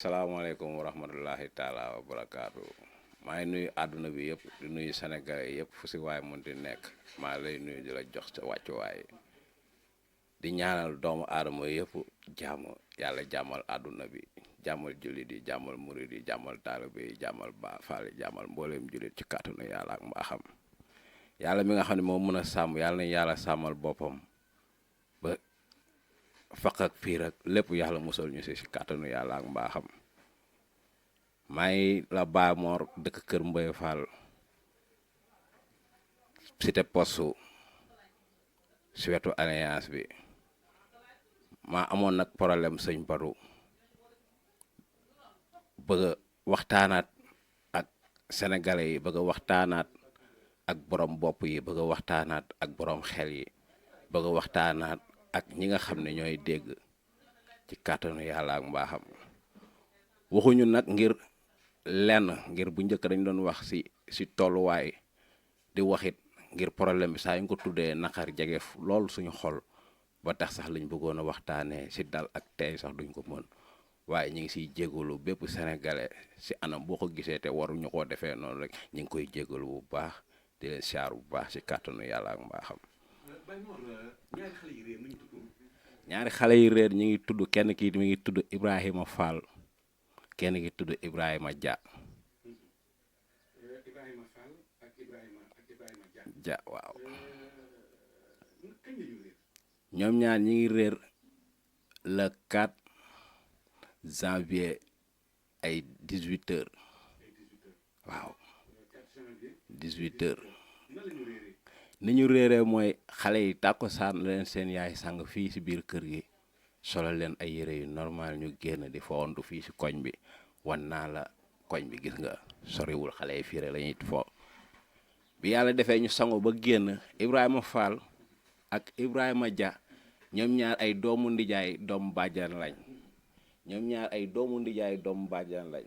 asalaamaaleykum wa rahmatullahi taala wa barakaatu maa ngi nuyu àdduna bi yëpp di nuyu Sénégalais yëpp fu si waay mun di nekk maa lay nuyu di la jox sa wàccuwaay di ñaanal doomu aadama yëpp jàmm yàlla jàmmal àdduna bi jàmmal jullit yi jàmmal murid yi jàmmal taalibe yi jàmmal Baay Faal yi jàmmal mbooleem jullit ci kàttanu yàlla ak mbaaxam yàlla mi nga xam ne moo mën a sàmm yàlla nañ yàlla sàmmal boppam ba faq ak fiir ak lépp yàlla musal ñu si kàttanu yàlla ak mbaaxam maa ngi la Baay Moor dëkk Kër Mbaye Fall cité postu si wetu alliance bi maa amoon nag problème sëñ Badou bëgg a waxtaanaat ak sénégalais yi bëgg a waxtaanaat ak borom bopp yi bëgg a waxtaanaat ak borom xel yi bëgg a waxtaanaat ak ñi nga xam ne ñooy dégg ci kàttanu yàlla ak mbaaxam waxuñu nag ngir lenn ngir bu njëkk dañ doon wax si tolluwaay di waxit ngir problème bi saa yu ñu ko tuddee naqar jege lool suñu xol ba tax sax lañ bëggoon a waxtaanee si dal ak tey sax duñ ko mën waaye ñu ngi siy jégalu bépp sénégalais si anam boo ko gisee te waruñu koo defee noonu rek ñu ngi koy jégalu bu baax di leen siyaar bu baax si kàttanu yàlla ak mbaaxam. ñaari xale yi réer ñu ngi tudd kenn kii mi ngi tudd Ibrahima Fall kenn ki tudd Ibrahima Dia. Dia waaw ñoom ñaar ñi ngi réer le 4 janvier ay 18h waaw 18h ni ñu réeree mooy xale yi tàkkusaan leen seen yaay sang fii si biir kër gi solo leen ay yére yu normal ñu génn di fowantu fii si koñ bi wan naa la koñ bi gis nga soriwul xale yi fii rek la ñuy fo bi yàlla defee ñu sangu ba génn Ibrahima Fall ak Ibrahima Dia ñoom ñaar ay doomu ndijaay doomu bàjjan lañ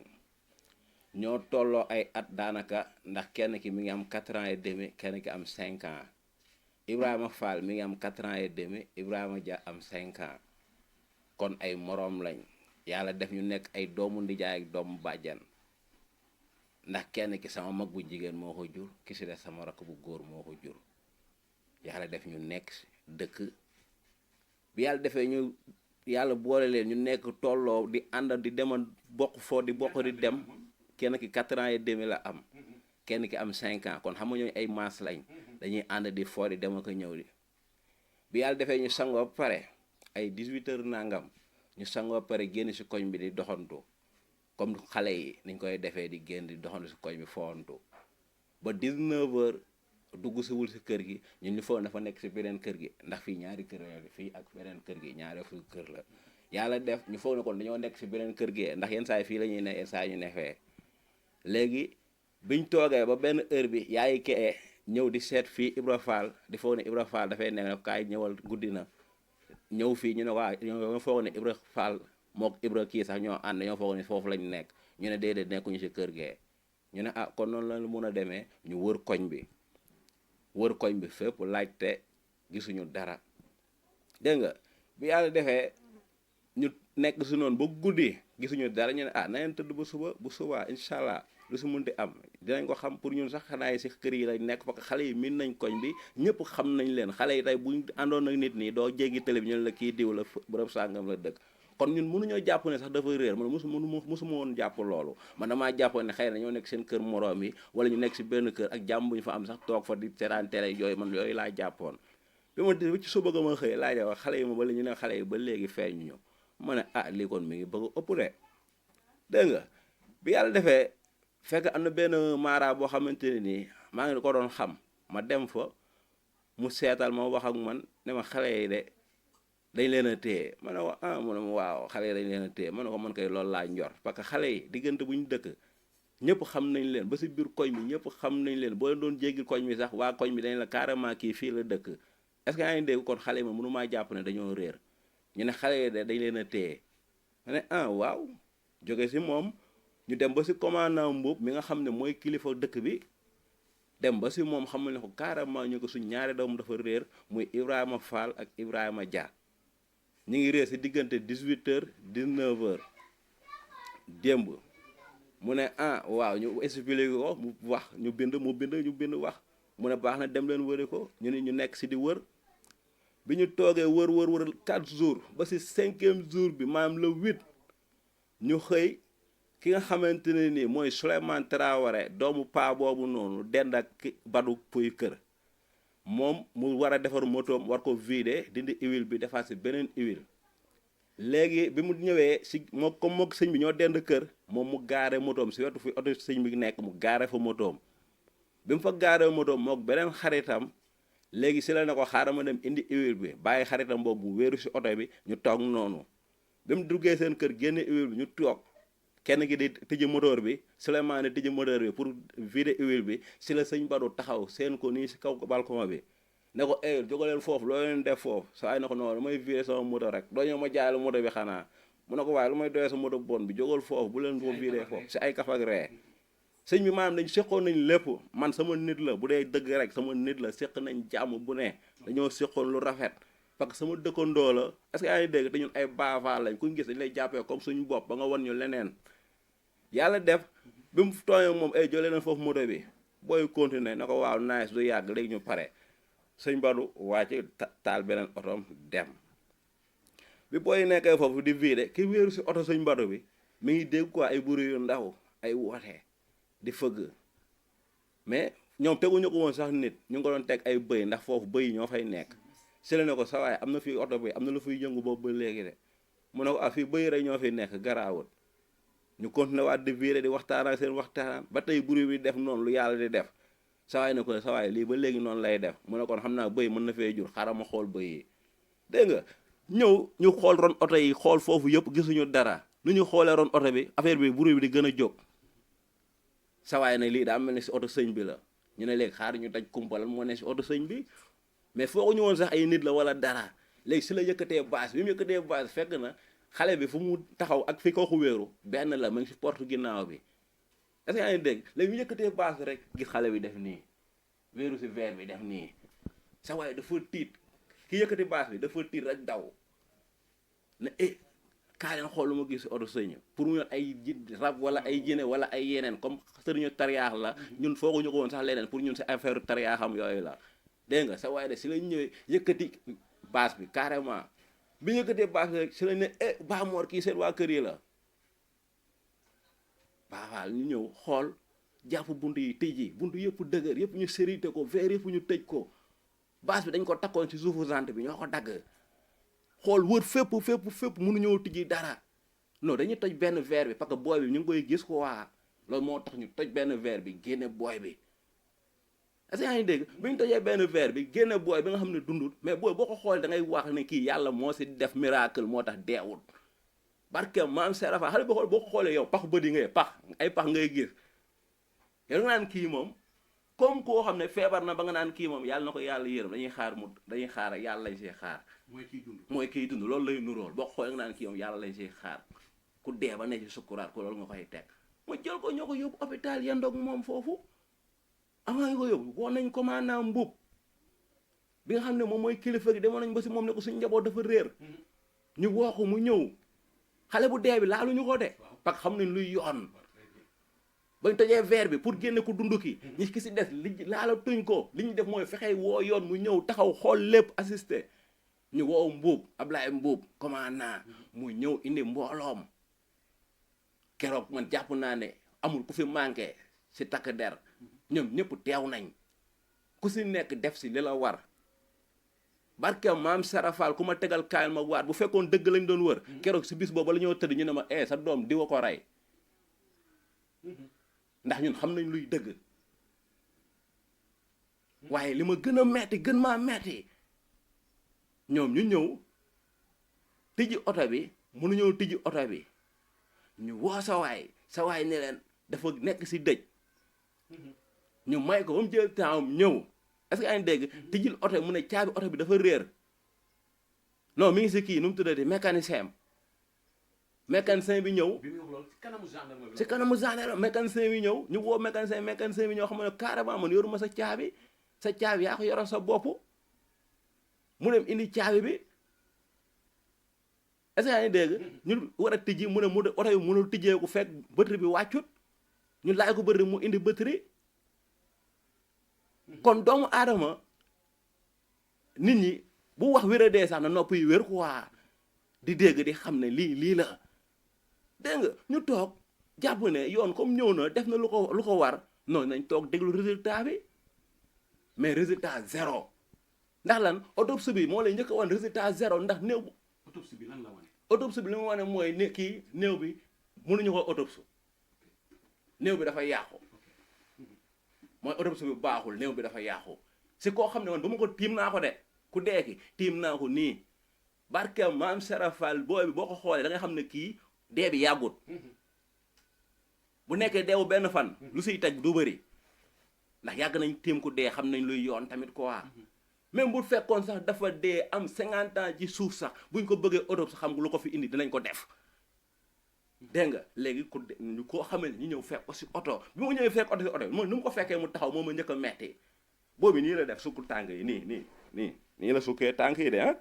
ñoo tolloo ay at daanaka ndax kenn ki mi ngi am 4 ans et demi kenn ki am 5 ans Ibrahima Fall mi ngi am 4 ans et demi Ibrahima Dia am 5 ans kon ay moroom lañ yàlla def ñu nekk ay doomu ndijaay ak doomu bàjjan ndax kenn ki sama mag bu jigéen moo ko jur ki si des sama rakk bu góor moo ko jur yàlla def ñu nekk dëkk bi yàlla defee ñu yàlla boole leen ñu nekk tolloo di ànd di demal bokk foo di bokk di dem kenn ki 4 ans et demi la am kenn ki am 5 ans kon xam nga ñooñu ay maas lañ dañuy ànd di foo di dem ak a ñëw di bi yàlla defee ñu sangoo ba pare ay 18h nangam ñu sangoo ba pare génn si koñ bi di doxantu comme xale yi niñ koy defee di génn di doxantu si koñ bi fowantu ba 19h dugg si wul si kër gi ñun ñu foog dafa nekk si beneen kër gi ndax fii ñaari kër la fii ak beneen kër gi ñaari fu kër la yàlla def ñu foog ne kon dañoo nekk si beneen kër gi ndax yenn saa yi fii la ñuy ne yenn saa ñu ne fee léegi biñ toogee ba benn heure bi yaay kee ñëw di seet fii Ibra Fall di foog ne Ibra Fall dafay nekk ne kaay ñëwal guddi na ñëw fii ñu ne waa ñoo foog ne Ibra Fall mook Ibra kii sax ñoo ànd ñoo foog ne foofu lañ nekk ñu ne déedéet nekkuñu si kër gee ñu ne ah kon noonu la mun a demee ñu wër koñ bi fépp laajte gisuñu dara dégg nga bi yàlla defee ñu nekk si noonu ba guddi gisuñu dara ñu ne ah na leen tëdd bu subaa incha allah lu si munti am dinañ ko xam pour ñun sax xanaa yi si kër yi lañ nekk parce que xale yi miin nañ koñ bi ñëpp xam nañ leen xale yi tey buñ àndoon ak nit nii doo jéggi télé bi ñu la kii diw la bërëb sàngam la dëkk kon ñun mënuñoo jàpp ne sax dafa réer man mosuma woon jàpp loolu man damaa jàpp ne xëy na ñoo nekk seen kër moroom yi wala ñu nekk si benn kër ak jàmm bu ñu fa am sax toog fa di seetaan télé yooyu man yooyu laa jàppoon bi ma ci suba ga ma xëy laa wax xale yi ma ba ñu ne xale yi ba léegi feeñu ñu ma ne ah lii kon mi ngi bëgg ëpp de dégg nga bi yàlla defee fekk am na benn maara boo xamante ne nii maa ngi ko doon xam ma dem fa mu seetal ma wax ak man ne ma xale yi de dañ leen a téye ma ne ko ah mu ne ma waaw xale yi dañ leen a téye ma ne ko man koy loolu laa njor parce que xale yi diggante bu ñu dëkk ñëpp xam nañ leen ba si biir koñ bi ñëpp xam nañ leen boo leen doon jéggi koñ bi sax waa koñ bi dañ la carrément kii fii la dëkk est-ce que yaa ngi dégg kon xale yi ma mënu maa jàpp ne dañoo réer ñu ne xale yi de dañ leen a téye ma ne ah waaw jóge si moom ñu dem ba si commandant Mbuub mi nga xam ne mooy kilifa dëkk bi dem ba si moom xamal ne ko carrément ñu ko suñ ñaari doom dafa réer muy Ibrahima Fall ak Ibrahima Dia ñu ngi réer si diggante 18h 19h démb mu ne ah waaw ñu expliqué ko mu wax ñu bind wax mu ne baax na dem leen wëri ko ñu ne ñu nekk si di wër bi ñu toogee wër 4 jours ba si 5e jour bi maanaam le 8 ñu xëy ki nga xamante ne nii mooy Souleymane Traoré doomu paa boobu noonu dend ak Badou Pouy kër moom mu war a defar motoom war ko vider dindi huile bi defaat si beneen huile léegi bi mu ñëwee si moo comme mook sëñ bi ñoo dend kër moom mu gaare motoom si wetu fi oto sëñ bi nekk mu gaare fa motoom bi mu fa gaare motoom mook beneen xaritam léegi si la ne ko xaaral ma dem indi huile bi bàyyi xaritam boobu mu wéeru si oto bi ñu toog noonu bi mu duggee seen kër génne huile bi ñu toog kenn ki di tëj moteur bi Souleymane tëj moteur bi pour vider huile bi si la sëñ Badou taxaw seen ko nii si kaw balcon bi ne ko jógaleen foofu loo leen def foofu saa yi na ko noonu lu may vider sama moto rek doo ñëw ma jaay la moto bi xanaa mu ne ko waaye lu may doyee sa moto bon bi jógal foofu bu leen ko vider foofu si ay kaf ak ree sëñ bi maanaam dañ séqoon nañ lépp man sama nit la bu dee dëgg rek sama nit la séq nañ jàmm bu ne dañoo séqoon lu rafet parce que sama dëkkandoo la est-ce que yaa ngi dégg te ñun ay baava lañ kuñ gis dañ lay jàppee comme suñu bopp ba nga won ñu leneen yàlla def bi mu tooñee moom jolee na foofu moto bi booy continuer na ko waaw nice du yàgg léegi ñu pare sëñ Badou wàcc taal beneen otom dem bi booy nekkee foofu di vider ki wéeru si oto sëñ Badou bi mi ngi dégg quoi ay bruit yu ndaw ay woote di fëgg mais ñoom teguñu ko woon sax nit ñu ngi ko doon teg ay bëy ndax foofu bëy ñoo fay nekk si la ne ko sa waay am na fii oto bi am na lu fiy yëngu boobu ba léegi de mu ne ko fii bëy rek ñoo fiy nekk garaawul ñu continué waat di virer di waxtaan ak seen waxtaan ba tey bruit bi def noonu lu yàlla di def sa waay ne ko sa waay lii ba léegi noonu lay def mu ne kon xam naa bëy mën na fee jur xaaral ma xool bëy yi dégg nga ñëw ñu xool ron oto yi xool foofu yëpp gisuñu dara nu ñu xoolee ron oto bi affaire bi bruit bi di gën a jóg sa waay ne lii daa mel ni si oto sëñ bi la ñu ne léegi xaar ñu daj kumpalal moo ne si oto sëñ bi mais fooguñu woon sax ay nit la wala dara léegi si la yëkkatee bâche bi mu yëkkatee bâche fekk na xale bi fu mu taxaw ak fi ko wéeru benn la mu ngi si porte ginnaaw bi est-ce que yaa ngi dégg léegi mu yëkkatee bâche bi rek gis xale bi def nii wéeru si verre bi def nii sa waay dafa tiit ki yëkkati bâche bi dafa tiit rek daw ne kaa leen xool lu ma gis si oto sëñ pour mu ay rab wala ay jinne wala ay yeneen comme sëriñu tariyaax la ñun fooguñu ko woon sax leneen pour ñun si affaire tariyaaxam yooyu la dégg nga sa waaye de si lañ ñëwee yëkkati bâche bi carrément bi yëkkatee bâche bi rek si lañ ne Ba Mor kii seen waa kër yi la waaw ñu ñëw xool jàpp bunt yi tëj yi bunt yëpp dëgër yëpp ñu sérité ko verre yëpp ñu tëj ko bâche bi dañ ko takkoon ci suufu jante bi ñoo ko dagg xool wër fépp mënuñoo tijji dara non dañuy toj benn verre bi parce que booy bi ñu ngi koy gis ko waa loolu moo tax ñu toj benn verre bi génne booy bi est-ce que yaa ngi dégg bi ñu tojee benn verre bi génne booy bi nga xam ne dundul mais booy boo ko xoolee da ngay wax ne kii yàlla moo si def miracle moo tax deewul barke maam Serafa xale boo ko xoolee yow pax bëdi ngay pax ay pax ngay gis yow nga naan kii moom comme koo xam ne feebar na ba nga naan kii moom yàlla na ko yàlla yërëm dañuy xaar yàlla lañ see xaar mooy kiy dund loolu lay nurool boo xoolee nga naan kii moom yàlla lañ see xaar ku dee ba ne ci sukkuraat ko loolu nga koy teg ma jël ko ñoo ko yóbbu hôpital yandoog moom foofu avant ñu ko yóbbu woo nañ commandant Mbuub bi nga xam ne moom mooy kilifa gi demoon nañ ba si moom ne ko suñ njaboot dafa réer ñu woo ko mu ñëw xale bu dee bi laaluñu ko de parce que xam nañ luy yoon bañ tojee verre bi pour génne ko dund ki ñi ki si des li laala tuñ ko li ñu def mooy fexey woo yoon mu ñëw taxaw xool lépp assisté ñu woo Mbuub Ablaye Mbuub commandant mu ñëw indi mbooloom keroog man jàpp naa ne amul ku fi manqué si takk der ñoom ñëpp teew nañ ku si nekk def si li la war barke maam Sarafal ku ma tegal kaayal ma waat bu fekkoon dëgg lañ doon wër keroog si bis boobu la ñoo tëdd ñu ne ma sa doom diwa ko rey ndax ñun xam nañ luy dëgg waaye li ma gën a metti gën maa metti ñoom ñu ñëw tijji oto bi mënuñoo tijji oto bi ñu woo sa waay ne leen dafa nekk si dëj ñu may ko ba mu jël temps ñëw est-ce que yaa ngi dégg tijjil oto bi mu ne caabi oto bi dafa réer non mi ngi si kii nu mu tuddati mécanicien bi ñëw si kanamu gendarme mécanicien bi ñëw ñu woo mécanicien bi ñëw xam ne carrément man yoruma sa caabi yaa ko yoroon sa bopp mu dem indi caabi bi est-ce que yaa ngi dégg ñu war a tijji mu ne mu oto bi mënul tijjee ko fekk batterie bi wàccut ñu laaj ko batterie mu indi batterie kon doomu aadama nit ñi bu wax wér a dee sax na nopp yi wér quoi di dégg di xam ne lii la dégg nga ñu toog jàpp ne yoon comme ñëw na def na lu ko war non nañ toog déglu résultat bi mais résultat zéro ndax lan autopsie bi moo lay njëkk a wan résultat zéro ndax néew. autopsie bi lan la wane. autopsie bi li mu wane mooy ne kii néew bi mënuñu ko autopsie néew bi dafa yàqu mooy autopsie bi baaxul néew bi dafa yàqu si koo xam ne man ba ma ko tiim naa ko de ku dee ki tiim naa ko nii barke maam Serafal booy bi boo ko xoolee da nga xam ne kii dee bi yàggut bu nekkee deewu benn fan lu siy teg du bëri ndax yàgg nañ tiim ku dee xam nañ luy yoon tamit quoi même bu fekkoon sax dafa dee am 50 ans ci suuf sax buñ ko bëggee autopsie xam nga lu ko fi indi dinañ ko def dégg nga léegi ñu koo xamee ne ñu ñëw fekk ko si oto bi mu ñëwee fekk oto si oto bi moom nu mu ko fekkee mu taxaw moom ma njëkk a metti boobu nii la def sukku tànk yi nii la sukkee tànk yi de ah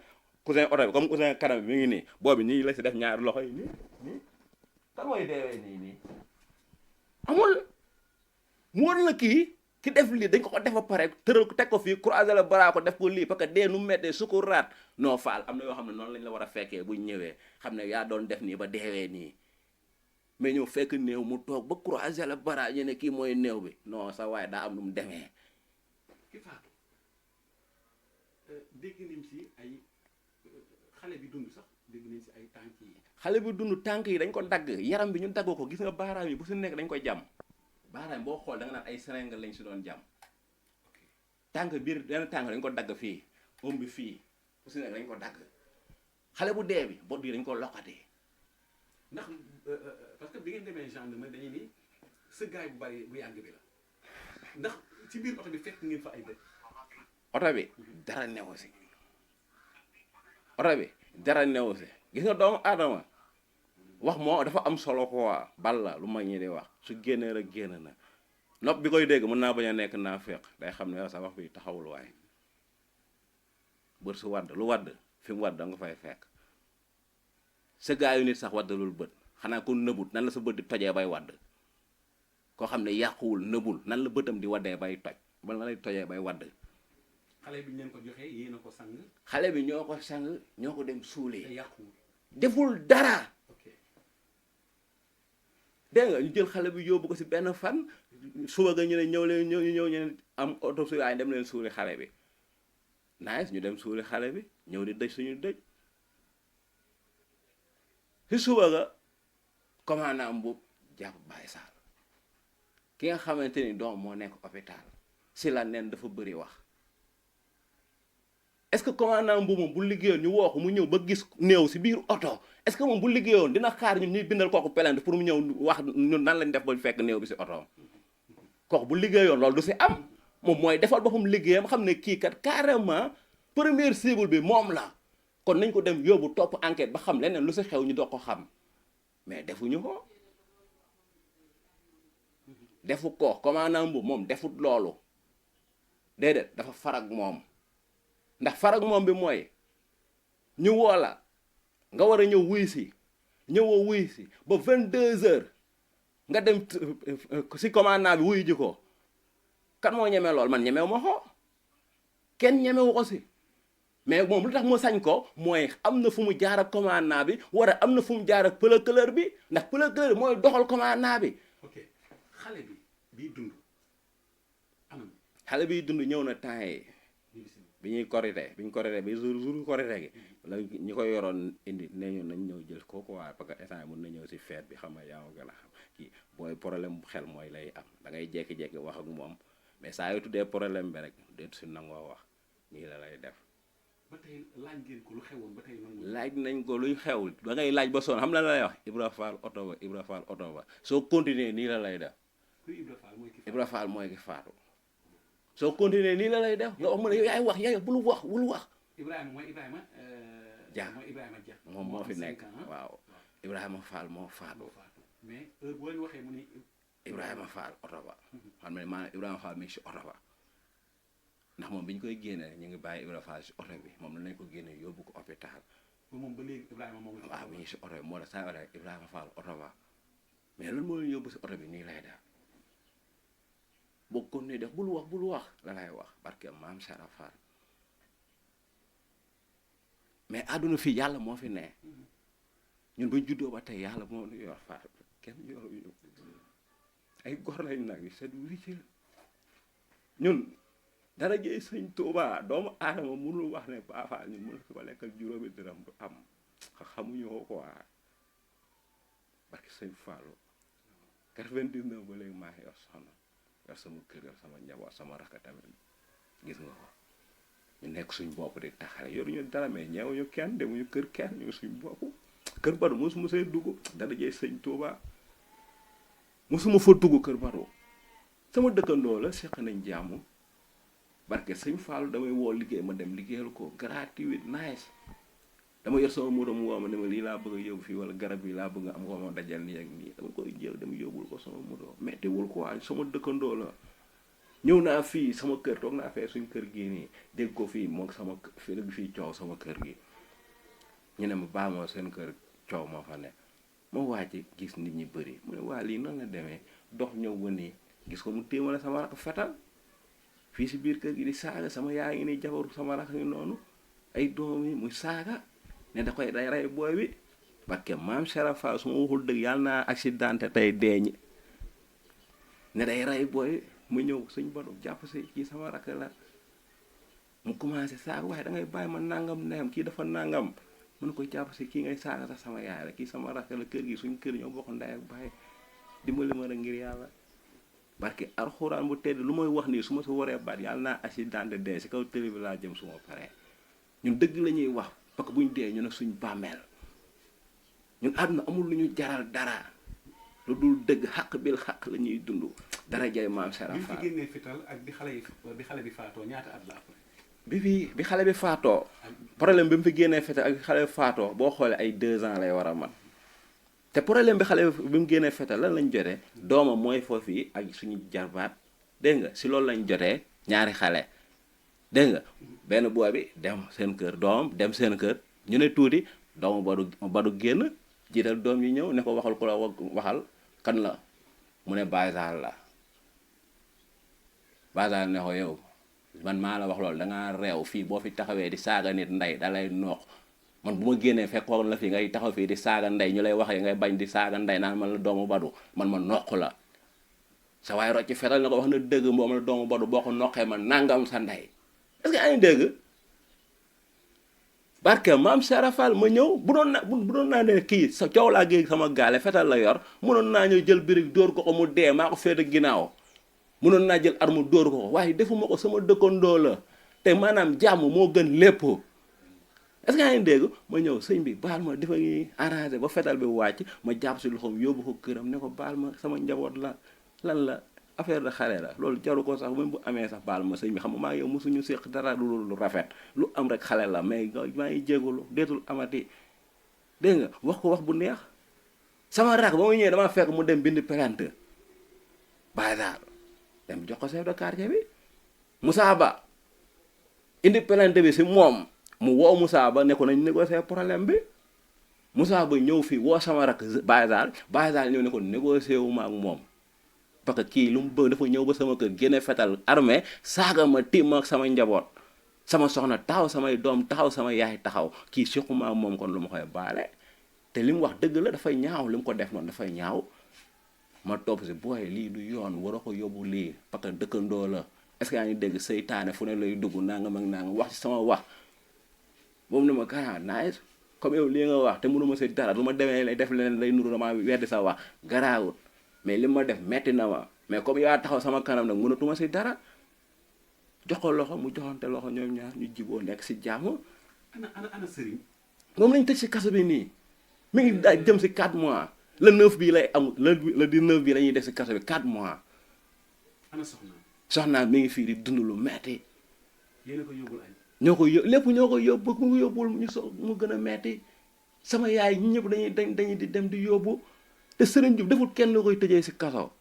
cousin oto bi comme cousin kanam bi mi ngi nii boobu nii la si def ñaari loxo yi nii kan mooy deewee nii amul mu woon la kii ki def lii dañ ko def ba pare tëral ko teg ko fii croiser le bras ko def ko lii parce que dee nu mettee sukku raat non faal am na yoo xam ne noonu lañ la war a fekkee buñ ñëwee xam ne yaa doon def nii ba deewee nii mais ñëw fekk néew mu toog ba croiser le bras ñu ne kii mooy néew bi non sa waaye daa am lu mu demee. ki faatu dégg nañ si ay xale bi dund sax dégg nañ si ay tànk yi. xale bi dund tànk yi dañ ko dagg yaram bi ñu dagg ko gis nga baaraam yi bu si nekk dañ koy jàmm baaraam boo xool da nga naan ay seringue lañ si doon jàmm tànk biir benn tànk dañ ko dagg fii om bi fii bu si nekk dañ ko dagg xale bu dee bi bot bi dañ ko loqatee. ndax parce que bi ngeen demee gendarmerie dañuy ni sëggaay bu bari bu yàgg bi la ndax ci biir oto bi fekk ngeen fa ay bët. oto bi dara newu si oto bi dara newu si gis nga doomu aadama wax moo dafa am solo quoi bal la lu mag ñi di wax su génnee rek génn na nopp bi koy dégg mën naa bañ a nekk naa féq day xam ne sa wax bi taxawul waaye bët su wadd lu wadd fi mu wadd da nga fay fekk sa gaayu nit sax waddalul bët xanaa ko nëbut nan la sa bët di tojee bay wadd koo xam ne yàquwul nëbul nan la bëtam di waddee bay toj ba nan lay tojee bay wadd. xale bi ñu leen ko joxee yéen a ko sang. xale bi ñoo ko sang ñoo ko dem suulee. te yàquwul deful dara. ok dégg nga ñu jël xale bi yóbbu ko si benn fan suba ga ñu ne ñëw leen ñëw ñu ne am autopsie waaye dem leen suuli xale bi nice ñu dem suuli xale bi ñëw di dëj suñu dëj si suba ga commandant Mboup jàpp Baye Sall ki nga xamante ni doom moo nekk hôpital si la nen dafa bëri wax est-ce que commandant Mboup moom bu liggéeyoon ñu woo ko mu ñëw ba gis néew si biir oto est-ce que moom bu liggéeyoon dina xaar ñun ñuy bindal kooku plainte pour mu ñëw wax ñun nan lañ def ba fekk néew bi si oto kooku bu liggéeyoon loolu du si am moom mooy defal boppam liggéeyam xam ne kii kat carrément première cible bi moom la kon nañ ko dem yóbbu topp enquête ba xam leneen lu si xew ñu doog ko xam mais defuñu ko defu ko commandant Mboup moom defut loolu déedéet dafa farag moom ndax farag moom bi mooy ñu woo la nga war a ñëw wuy si ñëwoo wuy si ba 22h nga dem si commandant bi wuy ji ko kan moo ñemee lool man ñemewu ma ko kenn ñemewu ko si mais moom lu tax mu sañ ko mooy am na fu mu jaar ak commandant bi war a am na fu mu jaar ak procureur bi ndax procureur mooy doxal commandant bi. ok xale bi bii dund anam. xale biy dund ñëw na temps yi bi ñuy korité bi ñu korité bi jour korité gi la ñi ko yoroon indi ne ñu nañ ñëw jël ko quoi parce que instant mën na ñëw si fête bi xam nga yaa ma gën a xam kii booy problème bu xel mooy lay am da ngay jékki-jékki wax ak moom mais saa yoo tuddee problème bi rek déet si nangoo wax nii la lay def. ba tey laaj ngeen ko lu xewoon ba tey noonu. laaj nañ ko luy xew da ngay laaj ba sonn xam la lay wax Ibra Fall oto ba Ibra Fall oto ba soo continuer nii la lay def. kuy Ibra Fall mooy ki faatu. Ibra Fall mooy ki faatu soo continuer nii la lay def nga wax mu ne yow yaay wax yaay bul wax bul wax. Ibrahima mooy Ibrahima. Dia mooy Ibrahima Dia. moom moo fi nekk waaw Ibrahima Fall moo faatu. mais heure boo leen waxee mu ne. Ibrahima Fall oto ba xam ne maanaam Ibrahima Fall mi ngi si oto ba ndax moom bi ñu koy génnee ñu ngi bàyyi Ibrahima Fall si oto bi moom lañ ko génnee yóbbu ko hôpital ba moom ba léegi Ibrahima moom la. waaw mi ngi si oto bi moo tax saa oto Ibrahima Fall oto ba mais loolu moo leen yóbbu si oto bi nii lay def boo ko ne def bul wax la lay wax barke maam Sara Fall mais àdduna fii yàlla moo fi ne ñun bañ juddoo ba tey yàlla moo nu yor Fall kenn yoruñu ay gor lañ nag yi c'est wicc ñun dara jëy sëñ Tuubaa doomu aadama mënul wax ne Baay Faal ñun mënul ko lekkal juróomi dërëm du am xamuñu ko waa barke sëñ Fallou 99 ba léegi maa ngi yor soxna yor sama kër yor sama njaboot sama rakk tamit gis nga ko ñu nekk suñ bopp di taxale yoruñu dara mais ñeewuñu kenn demuñu kër kenn ñu suñ bopp kër Badu mosuma see dugg dara jëy sëñ Tuubaa mosuma fa dugg kër Badu sama dëkkandoo la seq nañ jàmm barke sëñ Fallou damay woo liggéey ma dem liggéeyal ko gratuit nice dama yor sama moto mu woo ma ne ma lii laa bëgg a yóbbu fii wala garab yi laa bëgg a am ko ma dajal nii ak nii dama koy jël dem yóbbul ko sama moto mettiwul ko waa sama dëkkandoo la ñëw naa fii sama kër toog naa fee suñ kër gii nii dégg ko fii moom sama fii coow sama kër gi ñu ne ma baa moo seen kër coow moo fa ne ma wàcc gis nit ñi bëri mu ne waa lii nan la demee dox ñëw ba nii gis ko mu téemale sama rakk fetal fii si biir kër gi di saaga sama yaa ngi ni jabaru sama rakk ngi noonu ay doom yi muy saaga ne da koy day rey booy bi parce que maam Serap Fall su ma waxul dëgg yàlla naa accidenté tey deeñi ne day rey booy mu ñëw suñ Badu jàpp si kii sama rakk la mu commencé saaga waaye da ngay bàyyi ma nangam neem kii dafa nangam mun ko jàpp si kii ngay saaga sax sama yaay la kii sama rakk la kër gi suñ kër ñoo bokk ndey ak baay dimbali ma rek ngir yàlla barke alxuraan bu tedd lu may wax nii su ma si waree baat yàlla naa accidenté dee si kaw télé bi laa jëm suma paree ñun dëgg la ñuy wax parce que buñ dee ñu ne suñ bàmmeel ñun àdduna amul lu ñu jaral dara lu dul dëgg xaq bil xaq la ñuy dund dara jay maam Serap Fall. bi fi génnee fital ak bi xale bi faatoo ñaata at la après. bi xale bi faatoo problème bi mu fi génnee fital ak bi xale bi faatoo boo xoolee ay 2 ans lay war a mat te problème bi xale bi mu génnee fital lan lañ jotee doomam mooy foofu yi ak suñu jarbaat dégg nga si loolu lañ jotee ñaari xale dégg nga benn booy bi dem seen kër doomam dem seen kër ñu ne tuuti doomu Badu génn jiital doom yi ñëw ne ko waxal ku la waxal kan la mu ne Baysal la Baysal ne ko yow man maa la wax loolu dangaa réew fii boo fi taxawee di saaga nit ndey dalay noox man bu ma génnee fekkoon la fi ngay taxaw fii di saaga ndey ñu lay waxee ngay bañ di saaga ndey naan man la doomu Badu man ma noq la sa waay rocc fetal na ko wax na dëgg moom la doomu Badu boo ko noqee man nangam sa ndey est-ce que yaa ngi dégg barke maam Serap Fall ma ñëw bu doon naa ne kii sa coow laa géeg sama gaale fetal la yor mënoon naa ñëw jël birig dóor ko mu dee maa ko féete ginnaaw mënoon naa jël arme dóor ko waaye defuma ko sama dëkkandoo la te maanaam jàmm moo gën lépp est-ce que yaa ngi dégg ma ñëw sëñ bi baal ma dafa ngi arrangé ba fetal bi wàcc ma jàpp si loxoom yóbbu ko këram ne ko baal ma sama njaboot la lan la affaire de xale la loolu jaru ko sax même bu amee sax baal ma sëñ bi xam nga maa ngi yow mosuñu séq dara lu rafet lu am rek xale la mais maa ngi jégalu deetul amati dégg nga wax ko wax bu neex sama rak ba ma ñëwee dama fekk mu dem bind plainte Baye daal dem jox ko chef de quartier bi Moussa Ba indi plainte bi si moom mu woo Moussa Ba ne ko nañ négocier problème bi Moussa Ba ñëw fii woo sama rak Baye daal ñëw ne ko négocier wu ma ak moom parce que kii lu mu bëgg dafa ñëw ba sama kër génne fetal armée saaga ma tiim ak sama njaboot sama soxna taxaw samay doom taxaw sama yaay taxaw kii suquma moom kon lu ma koy baale te li mu wax dëgg la dafay ñaaw li mu ko def noonu dafay ñaaw ma topp si booy lii du yoon war a ko yóbbu lii parce que dëkkandoo la est-ce que yaa ngi dégg seytaane fu ne lay dugg nangam ak nangam wax ci sama wax boobu ne ma garant nice comme yow lii nga wax te mënuma si dara lu ma demee lay def leneen lay nuru dama weddi sa wax garaawul mais li ma def metti na ma mais comme yaa taxaw sama kanam nag mënatuma si dara jox ko loxo mu joxante loxo ñoom ñaar ñu jiboo nekk si jàmm. ana sëriñ. moom lañ tëj si kaso bi nii mi ngi daa jëm si 4 mois le 9 bii lay am le 19 bii la ñuy def si kaso bi 4 mois. ana soxnaam. soxnaam mi ngi fii di dund lu metti. yéen a ko yóbbul añ. ñoo ko lépp ñoo ko yóbbu mu yóbbul mu gën a metti sama yaay ñi ñëpp dañuy di dem di yóbbu. te Serigne Diouf deful kenn lu koy tëjee si kaso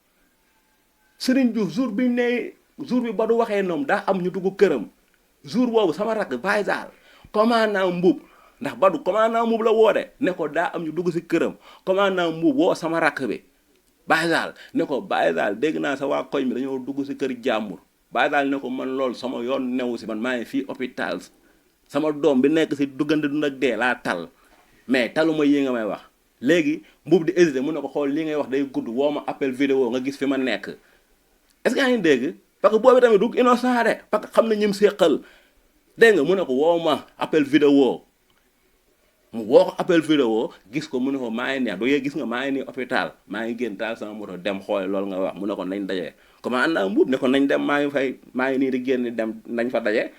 Serigne Diouf jour bi ba du waxee noonu daa am ñu dugg këram jour boobu sama rakk Baye Zal commandant Mbuub ndax Badou commandant Mbuub la woo de ne ko daa am ñu dugg si këram commandant Mbuub woo sama rakk bi Baye Zal ne ko Baye Zal dégg naa sa waa koñ bi dañoo dugg si kër jàmbur Baye Zal ne ko man loolu sama yoon newu si man maa ngi fii hôpital sama doom bi nekk si duggante dund ak dee laa tal mais taluma yi nga may wax léegi Mbuub di hésité mu ne ko xool li ngay wax day gudd woo ma appel vidéo nga gis fi ma nekk est-ce que yaa ngi dégg parce que boobu tamit du innocent de parce que xam na ñim séqal dégg nga mu ne ko woo ma appel vidéo mu woo ko appel vidéo gis ko mu ne ko maa ngi neex du yee gis nga maa ngi nii hôpital maa ngi génn taal sama moto dem xoole loolu nga wax mu ne ko nañ daje commandant Mbuub ne ko nañ dem maa ngi nii di génn dem nañ fa daje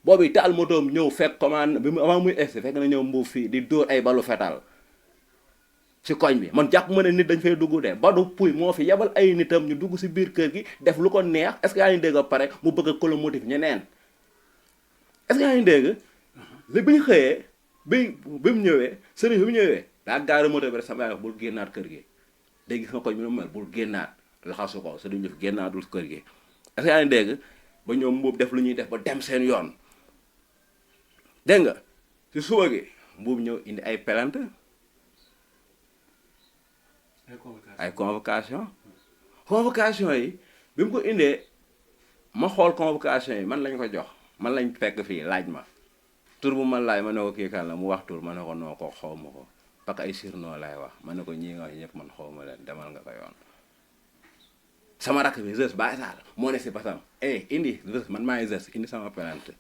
boobu taal motoom ñëw fekk commande bi mu avant muy egsi fekk na ñëw Mbuub fii di dóor ay balu fetal ci koñ bi man jàpp ma ne nit dañ fay dugg de Badou Pouye moo fi yebal ay nitam ñu dugg si biir kër gi def lu ko neex est-ce que yaa ngi dégg ba pare mu bëgg a kolo motif ñeneen est-ce que yaa ngi dégg li bi ñu xëyee bi mu ñëwee sëriñ bi mu ñëwee daa gaari moto bi rek sama yaay wax bul génnaat kër gi dégg gis nga koñ bi nu mel bul génnaat laxasu ko sëriñ bi génnaatul kër gi est-ce que yaa ngi dégg ba ñoom Mbuub def lu ñuy def ba dem seen yoon dégg nga si suba gi Mbuub ñëw indi ay plainte ay convocation yi bi mu ko indee ma xool convocation yi man lañ ko jox man lañ fekk fii laaj ma tur bu ma laaj ma ne ko kii kan la mu wax tur ma ne ko noo ko xaw ma ko parce que ay sirnoo laay wax ma ne ko ñii nga wax ñëpp man xaw ma leen demal nga ko yoon sama rakk bi Zeus Baye Zal moo ne si basam indi Zeus man maa ngi Zeus indi sama plainte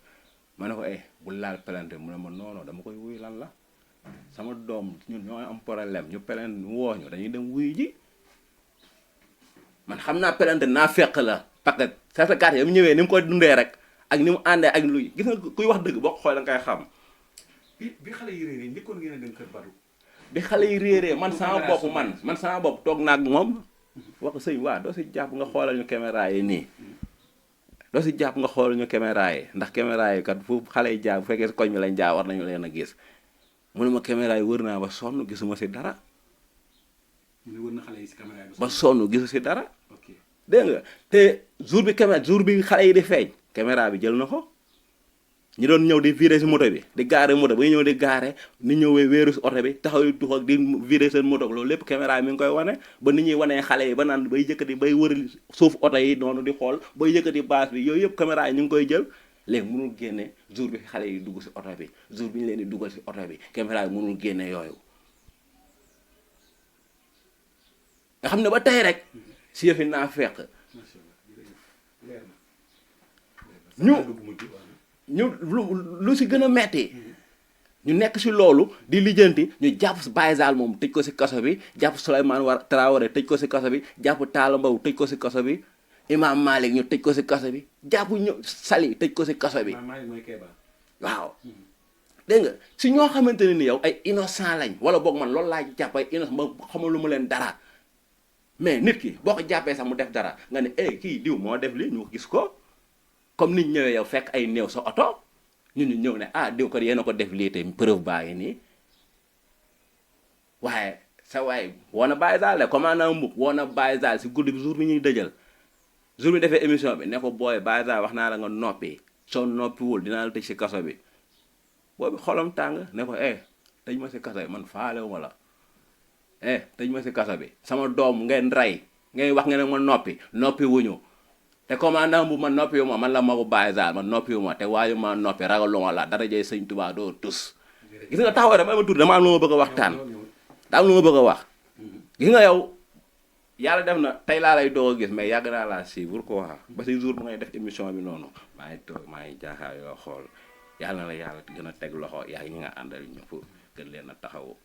ma ne ko bu laal plainte mu ne ma non dama koy wuy lan la sama doom ñun ñoo am problème ñu plainte woo ñu dañuy dem wuy ji man xam naa plainte naa fekk la parce que certificat yi mu ñëwee ni mu koy dundee rek ak ni mu àndee ak luy gis nga kuy wax dëgg boo ko xoolee da nga koy xam. bi xale yi réeree njëkkoon ngeen a dem kër Badou. bi xale yi réeree man sama bopp toog naa ak moom wax sëñ waa doo si jàpp nga xoolal ñu caméra yi nii doo si jàpp nga xoolal ñu caméra yi ndax caméra yi kat fu xale yi jaar bu fekkee si koñ bi lañ jaar war nañu leen a gis mu ne ma caméra yi wër naa ba sonn gisuma si dara. mu ne wër na xale yi si caméra yi ba sonn gisu si dara. ok dégg nga te jour bi xale yi di feeñ caméra bi jël na ko ñi doon ñëw di viré si moto bi di gaare moto ba ñu ñëw di gaare ni ñëwee wéeru si oto bi taxaw di tux ak di viré seen moto loolu lépp caméra bi mi ngi koy wane ba nit ñuy wanee xale yi ba naan bay yëkkati bay wër suuf oto yi noonu di xool bay yëkkati base bi yooyu yëpp caméra yi ñu ngi koy jël léegi mënul génne jour bi xale yi dugg si oto bi jour bi ñu leen di dugal si oto bi caméra bi mënul génne yooyu nga xam ne ba tey rek si yëfi naa fekk ñu lu si gën a metti ñu nekk si loolu di lijjanti ñu jàpp Baye Zal moom tëj ko si kaso bi jàpp Souleymane Traoré tëj ko si kaso bi jàpp Talla Mbow tëj ko si kaso bi Imam Malik ñu tëj ko si kaso bi jàpp ñu Sali tëj ko si kaso bi waaw dégg nga si ñoo xamante ne ni yow ay innocent lañ wala boog man loolu laa jàpp ay innocent ma xamal lu mu leen dara mais nit ki boo ko jàppee sax mu def dara nga ne kii diw moo def li ñu gis ko comme nit ñëwee yow fekk ay néew sa oto ñun ñu ñëw ne diw ko yéen a ko def lii te preuve baa ngi nii waaye sa waay woo na Baye Zal de commandant Mbuub woo na Baye Zal si guddi bi jour bi ñuy dëjal jour bi defee émission bi ne ko booy Baye Zal wax naa la nga noppi soo noppiwul dinaa la tëj si kaso bi boobu xolam tàng ne ko tëj ma si kaso bi man faalewuma la tëj ma si kaso bi sama doom ngeen rey ngay wax nga ne ma noppi wuñu te commandant bu man noppi wu ma man la magu Baye Zal man noppi wu ma te waayu ma noppi ragaluma la dara jëy sëñ Tuubaa doo tus gis nga taxaw rek ma tudd dama am lu ma bëgg a waxtaan daa am lu ma bëgg a wax gis nga yow yàlla def na tey laa lay doog a gis mais yàgg naa laa suivre ko wax ba si jour bu ngay def émission bi noonu maa ngi toog maa ngi jaaxaar yoo xool yàlla na la yàlla gën a teg loxo yaa ñi nga àndal ñëpp gën leen a taxawu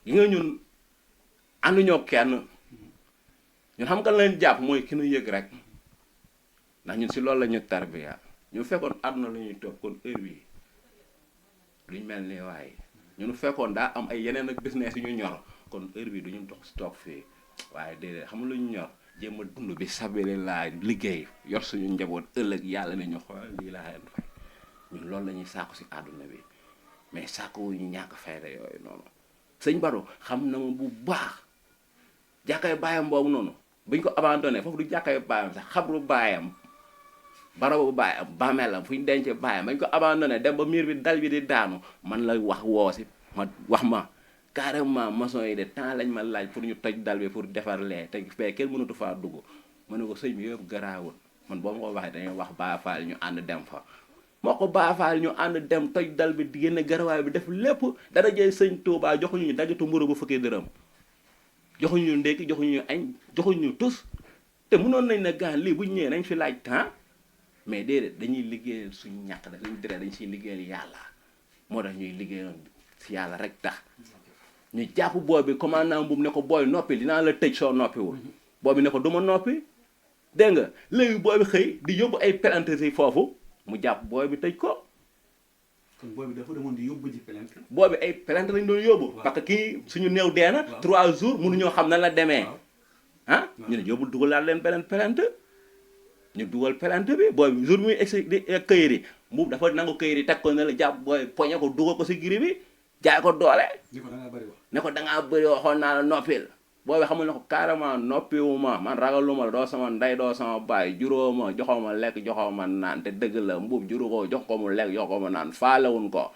gis nga ñun ànduñoo kenn ñun xam nga leen jàpp mooy ki nu yëg rek ndax ñun si loolu la ñu tarbiya ñu fekkoon àdduna lu ñuy toog kon heure bi luñ mel ni waaye ñun fekkoon daa am ay yeneen ak business yu ñu ñor kon heure bi du ñu dox si toog fii waaye déedéet xam lu ñu ñor jéem a dund bi sabili laa liggéey yor suñu njaboot ëllëg yàlla ne ñu xool lii laa leen fay ñun loolu la ñuy sàkku si àdduna bi mais sàkku wu ñu ñàkk fayda yooyu noonu sëñ Badou xam na ma bu baax jàkkay baayam boobu noonu buñ ko abandonné foofu du jàkkay baayam sax xabru baayam barabu baayam bàmmeelam fu ñu denc baayam bañ ko abandonné dem ba miir bi dal bi di daanu man la wax woo si ma wax ma carrément maçon yi de temps lañ ma laaj pour ñu toj dal bi pour defar lee te fee kenn mënatu faa dugg ma ne ko sëñ bi yëpp garaawul man boo ma ko waxee dañuy wax Baay Faal ñu ànd dem fa moo ko Baay Faal ñu ànd dem toj dal bi di génne garawaay bi def lépp dara jëy sëñ Tuubaa joxuñu ñu daggatu mburu bu fukki dërëm joxuñu ñu ndékki joxuñu ñu añ joxuñu ñu tus te mënoon nañ ne gaan lii bu ñu ñëwee nañ fi laaj temps mais déedéet dañuy liggéeyal suñu ñàkk da suñu diree dañ siy liggéeyal yàlla moo tax ñuy liggéeyal si yàlla rek tax ñu jàpp booy bi commandant boobu ne ko booy noppi dinaa la tëj soo noppiwul booy bi ne ko du ma noppi dégg nga léegi booy bi xëy di yóbbu ay plainte si foofu mu jàpp booy bi tëj ko kon booy bi dafa demoon di yóbbu ji plainte. booy bi ay plainte lañ doon yóbbu parce que kii suñu néew dee na 3 jours mënuñoo xam nan la demee ah ñu ne yóbbu dugalaat leen beneen plainte ñu dugal plainte bi booy bi jour bi muy egsi di këyit yi mu dafa nangu këyit yi teg ko ne la jàpp booy poñe ko dugal ko si giri bi jaay ko doole ne ko da ngaa bëri waxoon naa la noppil booy bi xamul ne ko carrément noppiwuma man ragaluma la doo sama ndey doo sama baay juróo ma joxoo ma lekk joxoo ma naan te dëgg la mbuub juru ko jox ko mu lekk jox ko ma naan faalewuñ ko